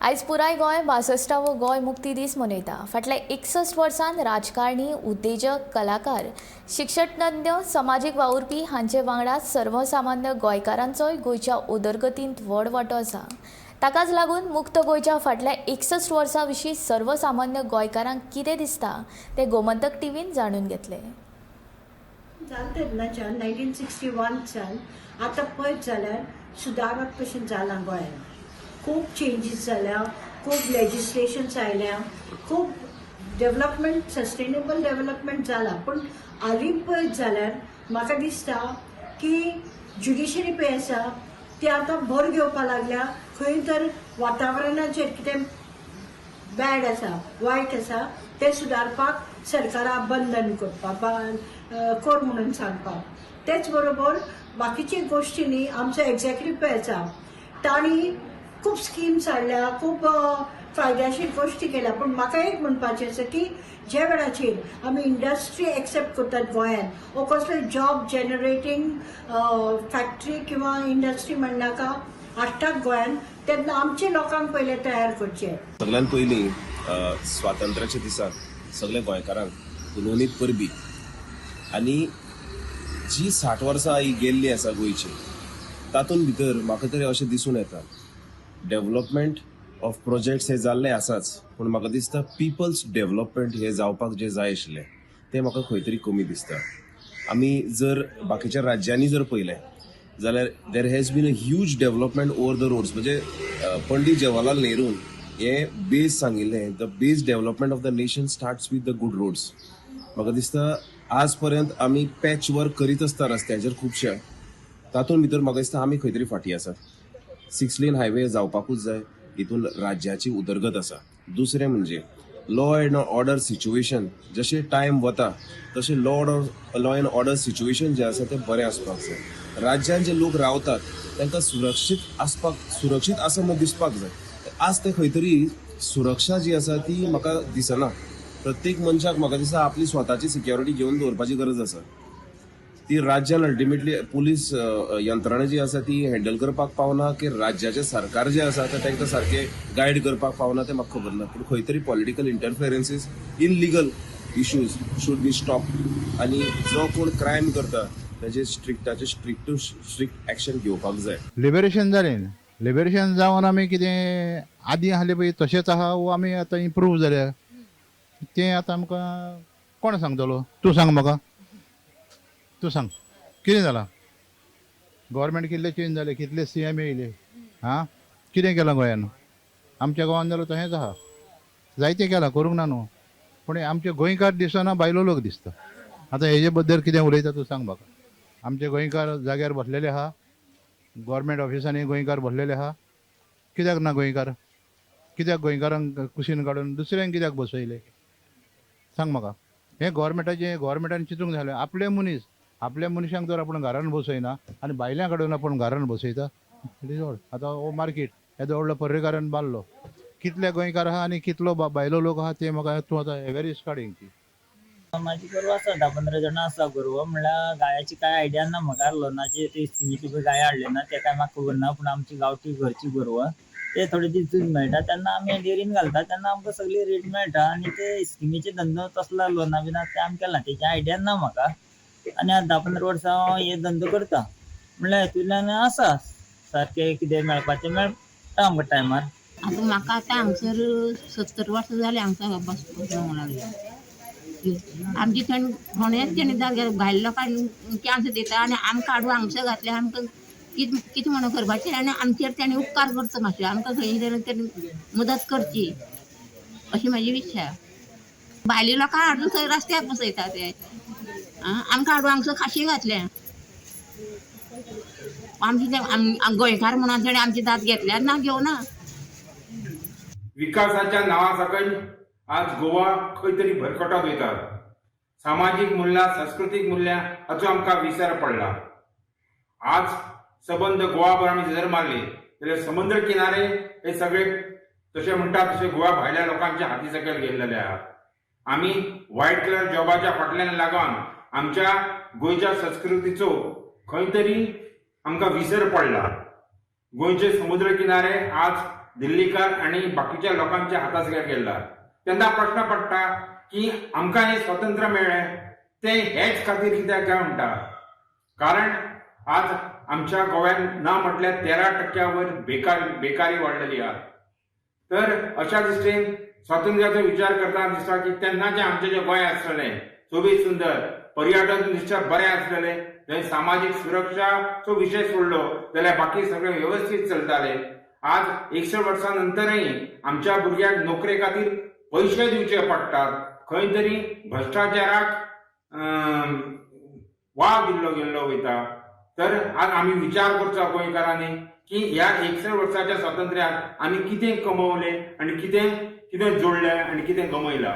आयज पुराय गोंय बासश्टावो गोंय मुक्ती दीस मनयता. फाटल्या 61 वर्सांत राजकारणी, उद्देजक, कलाकार, शिक्षणतज्ञ, समाजीक वावुरपी हांचे वांगडा सर्वसामान्य गोंयकारांचोय गोंयच्या उदरगतींत व्हड वांटो आसा. ताकाच लागून मुक्त गोंयच्या फाटल्या 61 वर्सां विशीं सर्वसामान्य गोंयकारांक कितें दिसता तें गोमंतक टीव्हीन जाणून घेतलें. जालें तेन्नाच्यान 1961च्यान आतां पळयत जाल्यार सुदारप कशें जालां गोंयांत. खूब चेंजीस जाल्या, खूब लेजिस्लेशन्स आयल्या, खूब डेवलपमेंट, सस्टेनेबल डेवलपमेंट जाला. पूण हालीं पळयत जाल्यार म्हाका दिसता की ज्युडिशरी पळय आसा ती आतां भर घेवपा लागल्या. खंय तर वातावरणाचेर कितें बॅड आसा, वायट आसा, तें सुदारपाक सरकाराक बंधन करपाक कर म्हणून सांगपाक. तेच बरोबर बाकीचे गोश्टींनी आमचो एक्झेक्युटीव पळय आसा, तांणी खूब स्किम्स हाडल्या, खूब फायद्याशीर गोश्टी केल्या. पूण म्हाका एक म्हणपाचें आसा की ज्या वेळाचेर आमी इंडस्ट्री एक्सेप्ट करतात गोंयांत वो कसले जॉब जनरेटींग फॅक्टरी किंवा इंडस्ट्री म्हणनाका हाडटात गोंयांत, तेन्ना आमचे लोकांक पयलें तयार करचें. सगळ्यात पयलीं स्वातंत्र्याच्या दिसा सगल्या गोंयकारांक पुनवनीत परबी. आनी जी 60 वर्सां ही गेल्ली आसा गोंयची, तातूंत भितर म्हाका तरी अशें दिसून येता, डेव्हलपमेंट ऑफ प्रोजेक्ट्स हे जाल्ले आसाच, पूण म्हाका दिसता पिपल्स डेव्हलपमेंट हे जावपाक जे जाय आशिल्लें तें म्हाका खंय तरी कमी दिसता. आमी जर बाकीच्या राज्यांनी जर पळयलें जाल्यार there has been a huge development over the roads. म्हणजे पंडीत जवाहरलाल नेरून हे बेज सांगिल्लें, "The base development of the nation starts with the good roads." म्हाका दिसता आज पर्यंत आमी पॅच वर्क करीत आसता रस्त्यांचेर खुबशे. तातूंत भितर म्हाका दिसता आमी खंय तरी फाटीं आसात. सिक्स लेन हायवे जावपाकूच जाय, हितून राज्याची उदरगत आसा. दुसरें म्हणजे लॉ एंड ऑर्डर सिच्युएशन, जशें टायम वता तशें लॉ एंड ऑर्डर सिच्युएशन जें आसा तें बरें आसपाक जाय. राज्यान जे लोक रावतात तांकां सुरक्षीत आसपाक, सुरक्षीत आसा म्हूण दिसपाक जाय. आज ते खंय तरी सुरक्षा जी आसा ती म्हाका दिसना. प्रत्येक मनशाक म्हाका दिसता आपली स्वताची सिक्युरिटी घेवन दवरपाची गरज आसा. ती राज्यान अल्टिमेटली पुलीस यंत्रणा जी आसा ती हँडल करपाक पावना की राज्याचें सरकार जें आसा तें तांकां सारकें गायड करपाक पावना, तें म्हाका खबर ना. पूण खंय तरी political interferences in legal issues should be stop आनी जो कोण क्रायम करता ताजेर स्ट्रिक्टाचे स्ट्रिक्ट टू स्ट्रिक्ट एक्शन घेवपाक जाय. लिबरेशन जालें. लिबरेशन जावन आमी कितें आदीं आहलें पळय तशेंच आहा वो आमी आतां इम्प्रूव जाल्या, तें आतां आमकां कोण सांगतलो? तूं सांग म्हाका, तूं सांग कितें जालां. गव्हर्मेंट कितले चेंज जाले, कितले सीएम येयले, आं, कितें केलां गोंयान? आमच्या गोवान जाल्यार तशेंच आहा. जायतें केलां, करूंक ना न्हू, पूण आमचे गोंयकार दिसना, भायलो लोक दिसता. आतां हेजे बद्दल कितें उलयता तूं सांग म्हाका. आमचे गोंयकार जाग्यार बसलेले आहा, गव्हर्मेंट ऑफिसांनी गोंयकार बसलेले आहा. कित्याक ना गोंयकार? कित्याक गोंयकारांक कुशीन काडून दुसऱ्यांक कित्याक बसयले, सांग म्हाका. हें गव्हर्मेंटाचें, गव्हर्मेंटान चिंतूंक जालें. आपले मनीस, आपल्या मनशांक जर आपूण घरान बसयना आनी भायल्यां काडून आपूण घरान बसयता, it is odd. आतां हो मार्केट येदो व्हडलो पर्रेकारान बांदलो, कितले गोंयकार आहा आनी कितलो भायलो लोक आहा ते म्हाका तूं आतां एवरेज काड हेंची. माझी गोरवां आसा, 10-15 जाणां आसा गोरवां. म्हणल्यार गायाची काय आयडिया ना म्हाका. लोनाची ती स्किमीची पळय गाय हाडले ना, ते काय म्हाका खबर ना. पूण आमची गांवठी घरची गोरवां, ते थोडे दीस दूद मेळटा तेन्ना आमी डेरीन घालता, तेन्ना आमकां सगळी रेट मेळटा. आनी ते स्किमीचे धंदो तसलो लोना बिना ते आमी केला, तेची आयडिया ना म्हाका. आनी आतां 10-15 वर्सां हांव हे धंदो करता, म्हणल्यार हितूंतल्यान आसा सारकें कितें मेळपाचें मेळटा आमकां टायमार. आतां म्हाका आतां हांगसर 70 वर्सां जालीं हांगसर बसूंक लागल्या. आमची थंय कोणेच तेणी जाग्यार भायल्या लोकांक चान्स दिता आनी आमकां हाडून हांगसर घातले. आमकां कितें कितें म्हणून करपाचें? आनी आमचेर तेणी उपकार करचो मातशें, आमकां खंय तरी तेणी मदत करची अशी म्हाजी इच्छा. भायल्या लोकांक हाडून थंय रस्त्यार बसयता ते. आं, आमकां हाडून हांगसर खाशी घातल्या. आमची ते गोंयकार म्हणून तेणी आमची दाद घेतल्यार ना घेवना. विकासाच्या नांवा सकयल आज गोवा खंय तरी भरकटत वयता. सामाजीक मुल्यां, संस्कृतीक मुल्यां हाचो आमकां विसर पडला. आज सबंद गोवाभर आमी नजर मारली जाल्यार समुद्र किनारे हे सगळे तशें म्हणटा तशें गोवा भायल्या लोकांच्या हाती सकयल गेल्लेले आहात. आमी व्हायट कलर जॉबाच्या फाटल्यान लागून आमच्या गोंयच्या संस्कृतीचो खंय तरी आमकां विसर पडला. गोंयचे समुद्र किनारे आज दिल्लीकार आनी बाकीच्या लोकांच्या हातासगेर गेल्ला. तेन्ना प्रश्न पडटा की आमकां हें स्वातंत्र्य मेळ्ळें तें हेच खातीर कित्याक काय म्हणटा. कारण आज आमच्या गोव्यान ना म्हटल्यार 13% वयर बेकारी वाडलेली आहा. तर अशा दृश्टीन स्वातंत्र्याचो विचार करतना दिसता की तेन्नाचें आमचें जें गोंय आसलेलें सोबीत सुंदर, पर्यटन दृश्ट्या बरें आसलेलें, थंय सामाजीक सुरक्षाचो विशय सोडलो जाल्यार बाकी सगळें वेवस्थीत चलतालें. आज 61 वर्सां नंतरय आमच्या भुरग्यांक नोकरे खातीर पयशे दिवचे पडटात. खंय तरी भ्रश्टाचाराक वाव दिल्लो गेल्लो वयता. तर आज आमी विचार करचो गोंयकारांनी की ह्या 61 वर्साच्या स्वातंत्र्यात आमी कितें कमवलें आनी कितें कितें जोडलें आनी कितें गमयलां.